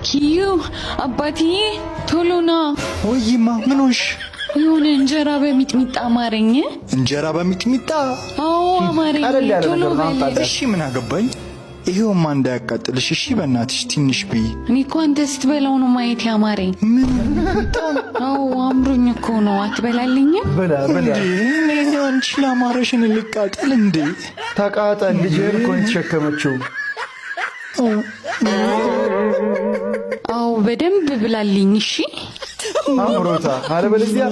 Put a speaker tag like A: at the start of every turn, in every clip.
A: ኪዩ፣ አባትዬ፣ ቶሎ ና።
B: ወይማ፣ ምን ሆንሽ?
A: የሆነ እንጀራ በሚጥሚጣ አማረኝ።
B: እንጀራ በሚጥሚጣ?
A: አዎ፣ አማረኝ።
C: ቀለል ያለ
A: ቶሎ
C: ነገር ነው፣
A: በል።
C: አምጣላት።
B: እሺ፣ ምን አገባኝ? ይሄውማ እንዳያቃጥልሽ። እሺ፣ በእናትሽ ትንሽ ብይ።
A: እኔ እኮ አንተ ስትበላው ነው ማየት ያማረኝ።
B: ምን?
A: አዎ፣ አምሮኝ እኮ ነው። አትበላልኝም?
C: ብላ ብላ።
B: እንዴ፣ እኔ አንቺ ላማረሽን ልቃጠል እንዴ?
C: ተቃጠል። ልጅህን እኮ ነው የተሸከመችው።
A: አዎ፣ በደንብ ብላልኝ። እሺ።
C: አምሮታ፣ አለበለዚያ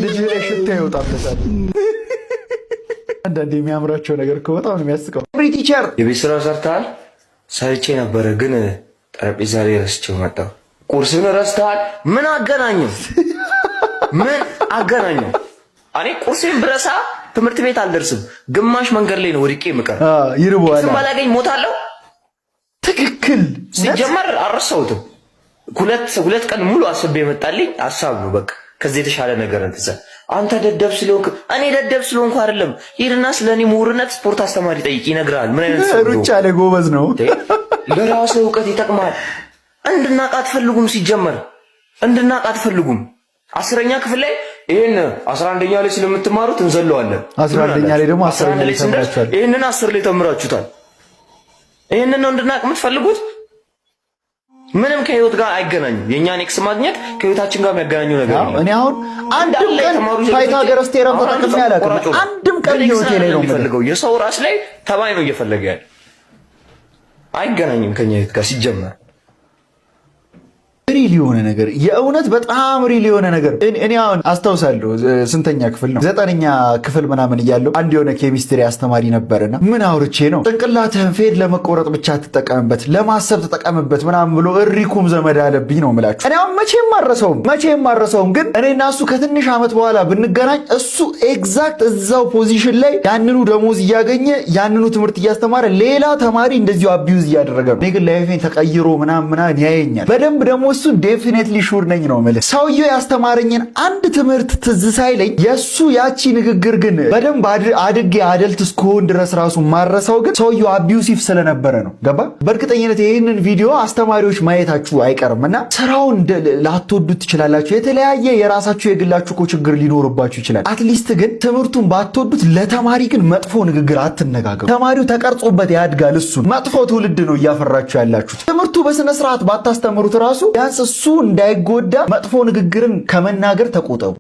C: ልጅህ ላይ ሽታ ይወጣበታል። አንዳንድ የሚያምራቸው ነገር እኮ በጣም ነው የሚያስቀው። Teacher።
D: የቤት ስራ ሰርተሃል? ሰርቼ ነበረ ግን ጠረጴዛ ላይ ረስቼው መጣሁ። ቁርስን ረስተሃል? ምን አገናኘው? ምን አገናኘው? እኔ ቁርሴን ብረሳ ትምህርት ቤት አልደርስም። ግማሽ መንገድ ላይ ነው ወድቄ የምቀር።
C: ይርበዋል።
D: ቁርስን ባላገኝ ሞታለሁ።
C: ትክክል።
D: ሲጀመር አልረሳሁትም። 2 2 ቀን ሙሉ አስቤ የመጣልኝ ሀሳብ ነው። በቃ ከዚህ የተሻለ ነገር እንትን አንተ ደደብ ስለሆንክ፣ እኔ ደደብ ስለሆንኩ አይደለም። ሂድና ስለ እኔ ምሁርነት ስፖርት አስተማሪ ጠይቅ፣ ይነግርሃል። ምን አይነት ሰው
C: ሩጫ ላይ ጎበዝ ነው።
D: ለራስህ እውቀት ይጠቅማል። እንድናቅ አትፈልጉም። ሲጀመር እንድናቅ አትፈልጉም። 10ኛ ክፍል ላይ ይሄን 11ኛ ላይ ስለምትማሩት እንዘለዋለን።
C: 11ኛ ላይ ደግሞ 10ኛ ላይ
D: ስንደርስ
C: ተምራችኋል።
D: ይሄንን 10 ላይ ተምራችሁታል። ይሄንን ነው እንድናቅ የምትፈልጉት? ምንም ከህይወት ጋር አይገናኝም። የእኛን X ማግኘት ከህይወታችን ጋር የሚያገናኘው ነገር የለም።
C: እኔ አሁን አንድም ቀን Pythagoras theorem ተጠቅሜ አላውቅም። አንድም ቀን ህይወቴ ላይ ነው
D: የሚፈልገው። የሰው ራስ ላይ ተባይ ነው እየፈለገ ያለ። አይገናኝም ከኛ ህይወት ጋር ሲጀመር።
C: Real የሆነ ነገር፣ የእውነት በጣም real የሆነ ነገር። እኔ አሁን አስታውሳለሁ፣ ስንተኛ ክፍል ነው፣ 9ኛ ክፍል ምናምን እያለሁ አንድ የሆነ ኬሚስትሪ አስተማሪ ነበርና ምን አውርቼ ነው፣ ጭንቅላትህን ፌድ ለመቆረጥ ብቻ ትጠቀምበት፣ ለማሰብ ተጠቀምበት ምናምን ብሎ እሪኩም ዘመድ አለብኝ ነው የምላችሁ። እኔ አሁን መቼም አልረሳውም፣ መቼም አልረሳውም። ግን እኔና እሱ ከትንሽ ዓመት በኋላ ብንገናኝ እሱ exact እዛው position ላይ ያንኑ ደሞዝ እያገኘ፣ ያንኑ ትምህርት እያስተማረ፣ ሌላ ተማሪ እንደዚሁ abuse እያደረገ ነው። እኔ ግን life ኤን ተቀይሮ ምናምን ምናምን ያየኛል። በደንብ ደግሞ እሱ definitely sure ነኝ ነው የምልህ። ሰውየው ያስተማረኝን አንድ ትምህርት ትዝ ሳይለኝ የእሱ ያቺ ንግግር ግን በደንብ አድጌ adult እስክሆን ድረስ ራሱ ማረሳው ግን ሰውየው abusive ስለነበረ ነው። ገባ? በእርግጠኝነት ይህንን ቪዲዮ አስተማሪዎች ማየታችሁ አይቀርም እና ስራውን ላትወዱት ትችላላችሁ። የተለያየ የራሳችሁ የግላችሁ እኮ ችግር ሊኖርባችሁ ይችላል። At least ግን ትምህርቱን ባትወዱት ለተማሪ ግን መጥፎ ንግግር አትነጋገሩ። ተማሪው ተቀርጾበት ያድጋል። እሱን መጥፎ ትውልድ ነው እያፈራችሁ ያላችሁት። ትምህርቱ በስነ ስርዓት ባታስተምሩት ራሱ ቢያንስ እሱ እንዳይጎዳ መጥፎ ንግግርን ከመናገር ተቆጠቡ።